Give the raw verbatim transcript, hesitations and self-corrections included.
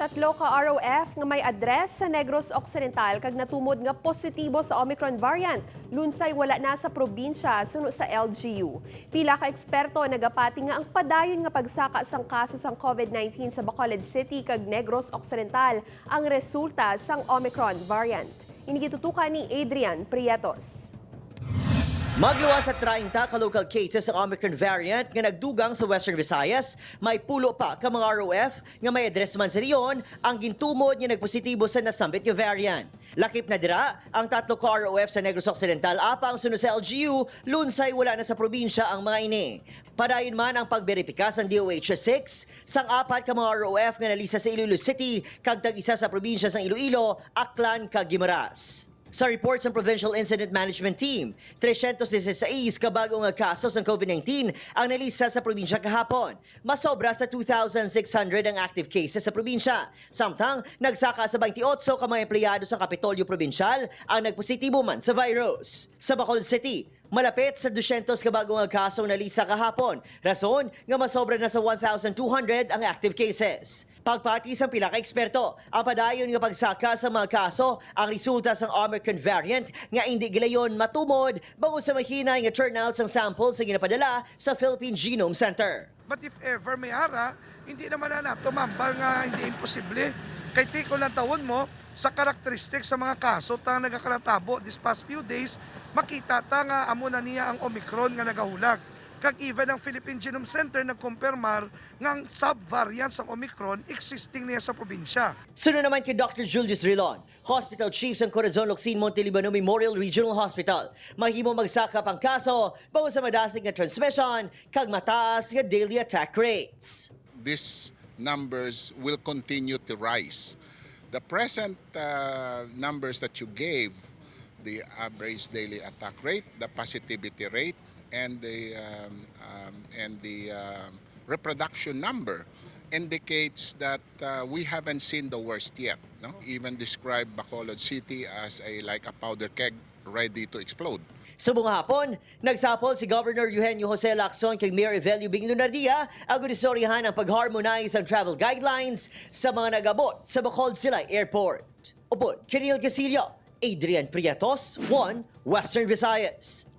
Tatlo ka R O F nga may address sa Negros Occidental kag natumod nga positibo sa Omicron variant, lunsay wala na sa probinsya, suno sa L G U. Pila ka eksperto nagapati nga ang padayon nga pagsaka sang kaso sang COVID nineteen sa Bacolod City kag Negros Occidental ang resulta sang Omicron variant. Ini gitutukan ni Adrian Prietos. Magluwas sa treinta ka local cases sa Omicron variant nga nagdugang sa Western Visayas, may pulo pa ka mga R O F nga may address man sa rehiyon ang gintumod nga nagpositibo sa nasambit nga variant. Lakip na dira ang tatlo ka R O F sa Negros Occidental, apang suno sa L G U, lunsay wala na sa probinsya ang mga ini. Padayon man ang pagberipika sang D O H six sang apat ka mga R O F nga nalista sa Iloilo City kag tag-isa sa probinsya sang Iloilo, Aklan kag Guimaras. Sa report sang Provincial Incident Management Team, tresyentos disisais ka bag-o nga kaso sang COVID nineteen ang nalista sa probinsya kahapon. Masobra sa two thousand six hundred ang active cases sa probinsya, samtang nagsaka sa twenty-eight ka mga empleyado sa Kapitolyo Probinsyal ang nagpositibo man sa virus. Sa Bacolod City, malapit sa dusyentos ka bag-o nga kaso ang nalista kahapon, rason nga masobra na sa one thousand two hundred ang active cases. Pagpati sang pila ka eksperto, ang padayon nga pagsaka sa mga kaso ang resulta sang Omicron variant nga indi gilayon matumod bangod sa mahinay nga turnout sang sample sa ginapadala sa Philippine Genome Center. But if ever may ara, hindi naman na nato mambal nga hindi imposible. Kay ti kung lantawon mo, sa karakteristik sa mga kaso ta nga nagakalatabo this past few days, makita ta nga amo na niya ang Omicron nga nagahulag. Kag even ang Philippine Genome Center nagkumpirmar nga ang subvariant sang Omicron existing niya sa probinsya. Suno naman kay Doctor Julius Rilon, Hospital Chief sang Corazon Locsin Monte Libano Memorial Regional Hospital, mahimo magsakap ang kaso bangod sa madasig nga transmission kag mataas nga daily attack rates. These numbers will continue to rise. The present uh, numbers that you gave, the average daily attack rate, the positivity rate, and the um, um, and the um, reproduction number indicates that uh, we haven't seen the worst yet. No, even describe Bacolod City as a like a powder keg ready to explode. Subong hapon, nagsapol si Governor Eugenio Jose Lacson kag Mayor Evelio Bing Lunardia agud istoryahan ang pag-harmonize sang travel guidelines sa mga nag-abot sa Bacolod Silay Airport. Upod Kiriel Casillo, Adrian Prietos, One Western Visayas.